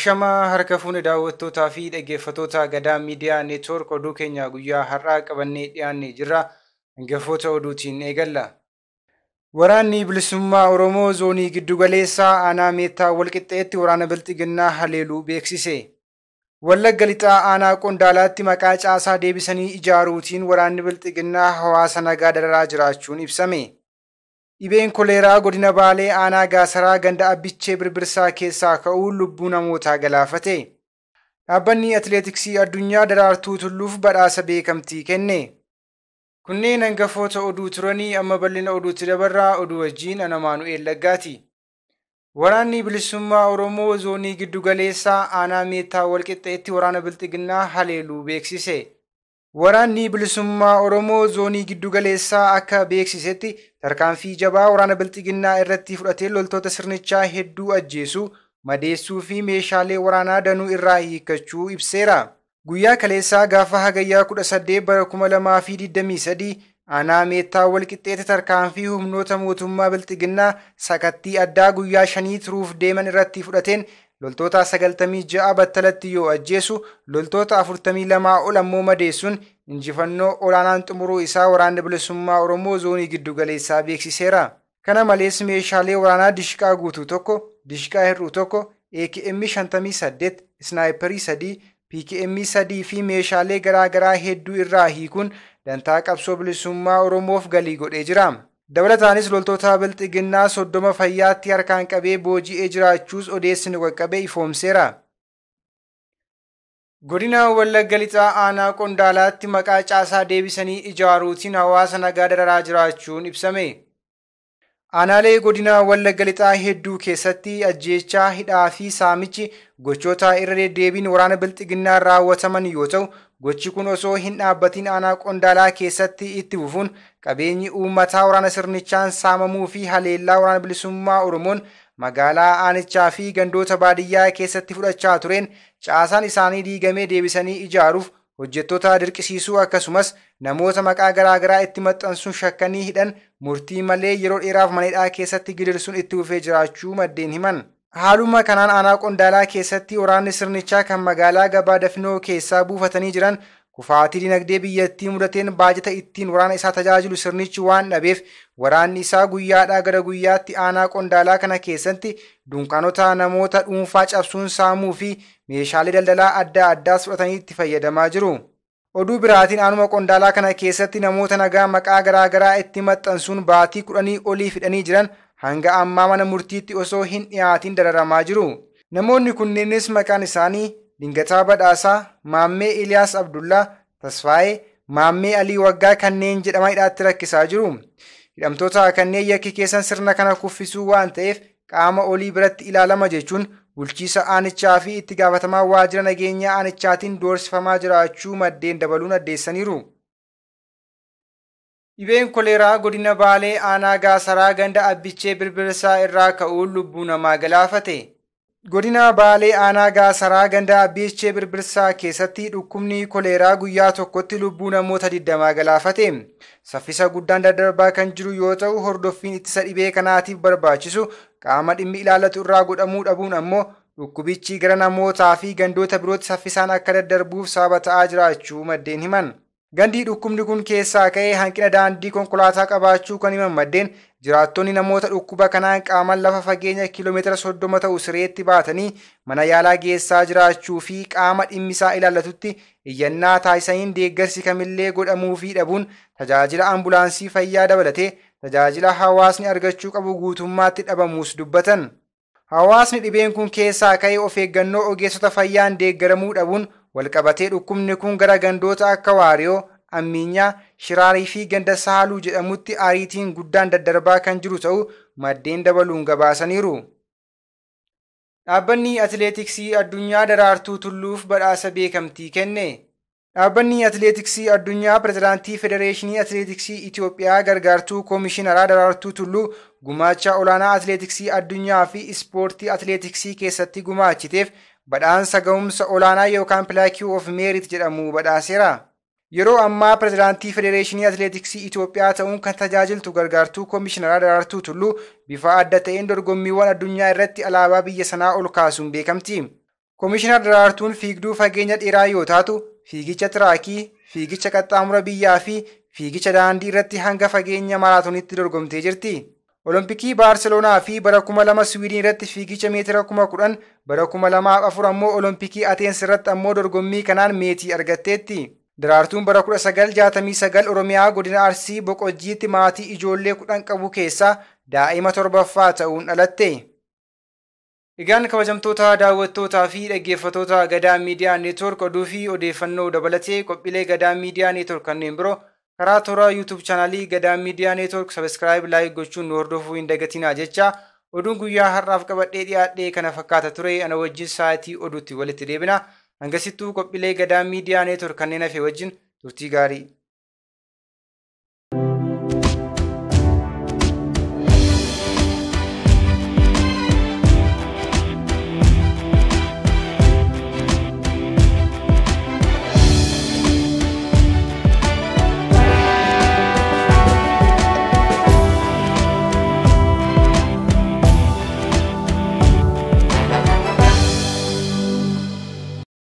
Ashamaa harka fuune daawwattootaa fi dhaggeeffattoota Gadaa Miidiyaa Neetwoork oduu keenya guyyaa har'aa qabannee dhiyaannee jirra. Hangafoota oduutiin eegalla. Waraanni bilisummaa Oromoo zoonii giddugaleessaa aanaa Meettaa Walqixxeetti waraana Bilxiginnaa haleeluu beeksise. Wallagga Lixaa aanaa Qondaalaatti maqaa caasaa deebisanii ijaaruutiin waraanni Bilxiginnaa hawaasa nagaa dararaa jiraachuun ibsame. Dhibeen koleeraa godina Baalee aanaa Gaasaraa ganda Abbichee Birbirsaa keessaa ka'uun lubbuu namootaa galaafate. Dhaabbanni Atileetiksii Addunyaa Daraartuu Tulluuf badhaasa beekamtii kenne. Kunneen hangafoota oduu turanii amma bal'ina oduutti dabarraa oduu wajjin ana Maanu'eel Laggaati. Waraanni bilisummaa Oromoo zoonii giddugaleessaa aanaa Meettaa Walqixxeetti waraana Bilxiginnaa haleeluu beeksise. Waraanni bilisummaa Oromoo zoonii giddugaleessaa akka beeksisetti tarkaanfii jabaa waraana Bilxiginnaa irratti fudhatee loltoota sirnichaa hedduu ajjeesuu, madeessuu fi meeshaalee waraanaa danuu irraa hiikkachuu ibseera. Guyyaa kaleessaa gaafa hagayyaa 18 bara 2023 aanaa Meettaa Walqixxeetti tarkaanfii humnoota mootummaa Bilxiginnaa sakattii addaa guyyaa 5 turuuf deeman irratti fudhateen loltoota 96 battalatti yoo ajjeesu loltoota 42 ol ammoo madeessuun injifannoo olaanaan xumuruu isaa waraanni bilisummaa Oromoo zoonii giddugaleessaa beeksiseera. Kana malees meeshaalee waraanaa dishqaa guutuu tokko, dishqaa hir'uu tokko, AKM 58, isnaayiparii 3, PKM 3 fi meeshaalee garaagaraa hedduu irraa hiikuun dantaa qabsoo bilisummaa Oromoof galii godhee jira. Dabalataanis loltoota Bilxiginnaa 30 fayyaatti harkaan qabee booji'ee jiraachuus odeessinu qaqqabee ifoomseera. Godina Wallagga Lixaa aanaa Qondaalaatti maqaa caasaa deebisanii ijaaruutiin hawaasa nagaa dararaa jiraachuun ibsame. Aanaalee godina Wallagga Lixaa hedduu keessatti ajjeechaa, hidhaa fi saamichi gochoota irra deddeebiin waraana Bilxiginnaan raawwataman yoo ta'u, gochi kun osoo hin dhaabbatin aanaa Qondaalaa keessatti itti fufuun qabeenyi uummataa waraana sirnichaan saamamuu fi haleellaa waraana bilisummaa Oromoon magaalaa aanichaa fi gandoota baadiyyaa keessatti fudhachaa tureen caasaan isaanii diigamee deebisanii ijaaruuf hojjettoota dirqisiisuu akkasumas namoota maqaa garaagaraa itti maxxansuun shakkanii hidhan murtii malee yeroo dheeraaf mana hidhaa keessatti gidirsuun itti fufee jiraachuu maddeen himan. Haaluma kanaan aanaa Qondaalaa keessatti waraanni sirnichaa kan magaalaa gabaa Dafinoo keessaa buufatanii jiran kufaatii dinagdee biyyattii mudateen baajata ittiin waraana isaa tajaajilu sirnichi waan dhabeef waraanni isaa guyyaadhaa gara guyyaatti aanaa Qondaalaa kana keessatti dunkaanota namoota dhuunfaa cabsuun saamuu fi meeshaalee daldalaa adda addaas fudhatanii itti fayyadamaa jiru. Oduu biraatiin aanuma Qondaalaa kana keessatti namoota nagaa maqaa garaagaraa itti maxxansuun baatii 10 olii fidhanii jiran hanga ammaa mana murtiitti osoo hin dhiyaatin dararamaa jiru. Namoonni kunneenis maqaan isaanii Dingataa Badhaasaa, Maammee Iliyaas Abdullaa, Tasfaayee, Maammee Alii Waggaa kanneen jedhaman hidhaatti rakkisaa jiru. Hidhamtoota kanneen yakki keessan sirna kana kuffisuu waan ta'eef qaama olii biratti ilaalama jechuun bulchiisa aanichaa fi itti gaafatamaa waajjira nageenyaa aanichaatiin doorsifamaa jiraachuu maddeen dabaluun addeessaniiru. Dhibeen koleeraa godina Baalee aanaa Gaasaraa ganda Abbichee Birbirsaa irraa ka'uun lubbuu namaa galaafate. Godina Baalee aanaa Gaasaraa ganda Abbichee Birbirsaa keessatti dhukkubni koleeraa guyyaa tokkotti lubbuu namoota 20 galaafate. Saffisa guddaan daddarbaa kan jiru yoo ta'u hordoffiin ittisa dhibee kanaatiif barbaachisu qaama dhimmi ilaallatu irraa godhamuu dhabuun ammoo dhukkubichi gara namootaa fi gandoota birootti saffisaan akka daddarbuuf sababa ta'aa jiraachuu maddeen himan. Gandii dhukkubni kun keessaa ka'ee hanqina daandii konkolaataa qabaachuu kan himan maddeen jiraattonni namoota dhukkuba kanaan qaaman lafa fageenya kiiloomeetira 30 ta'u sireetti baatanii mana yaalaa geessaa jiraachuu fi qaama dhimmisaa ilaallatutti iyyannaa taasisaniin deeggarsi kamillee godhamuu fi dhabuun tajaajila ambulaansii fayyaa dabalatee tajaajila hawaasni argachuu qabu guutummaatti dhabamuus dubbatan. Hawaasni dhibeen kun keessaa ka'ee of eeggannoo ogeessota fayyaan deeggaramuu dhabuun walqabatee dhukkubni kun gara gandoota akka Waariyoo, Ammiinyaa, Shiraarii fi ganda Saaluu jedhamutti ariitiin guddaan daddarbaa kan jiru ta'uu maddeen dabaluun gabaasaniiru. Dhaabbanni Atileetiksii Addunyaa Daraartuu Tulluuf badhaasa beekamtii kenne. Dhaabbanni Atileetiksii Addunyaa Pirezidaantii Federeeshinii Atileetiksii Itoophiyaa gargaartuu Koomishineraa Daraartuu Tulluu gumaacha olaanaa Atileetiksii Addunyaa fi Ispoortii Atileetiksii keessatti gumaachiteef badhaasa ga'umsa olaanaa yookaan Plaque of Merit jedhamu badhaaseera. Yeroo ammaa pirezidaantii Federeeshinii Atileetiksii Itoophiyaa ta'uun kan tajaajiltu gargaartuu Koomishineraa Daraartuu Tulluu bifa adda ta'een dorgommiiwwan addunyaa irratti alaabaa biyya sanaa ol kaasuun beekamti. Komishinar Daraartuun fiigduu fageenya dheeraa yoo taatu, fiigicha tiraakii, fiigicha qaxxaamura biyyaa fi fiigicha daandii irratti hanga fageenya maraatoonitti dorgomtee jirti. Olompikii Baarseloonaa fi bara 2000 Siwiidin irratti fiigicha meetira 10,000, bara 2004 ammoo Olompikii Ateens irratti ammoo dorgommii kanaan meetii argatteetti. Daraartuun bara 1969 Oromiyaa godina Arsii Boqojjiitti maatii ijoollee 10 qabu keessaa daa'ima torbaffaa ta'uun dhalatte. Egaan kabajamtoota daawwattootaa fi dhaggeeffattoota Gadaa Miidiyaa Neetwoork, oduu fi odeeffannoo dabalatee qophiilee Gadaa Miidiyaa Neetwoork kanneen biroo karaa toora YouTube chaanaalii Gadaa Miidiyaa Neetwoork subscribe, like gochuun nu hordofuu hin dagatinaa jecha, oduun guyyaa har'aaf qabadhee dhiyaadhee kana fakkaata ture. Ana wajjin sa'aatii oduutti walitti deebina. Hangasittuu qophiilee Gadaa Miidiyaa Neetwoork kanneen hafe wajjin turtii gaarii.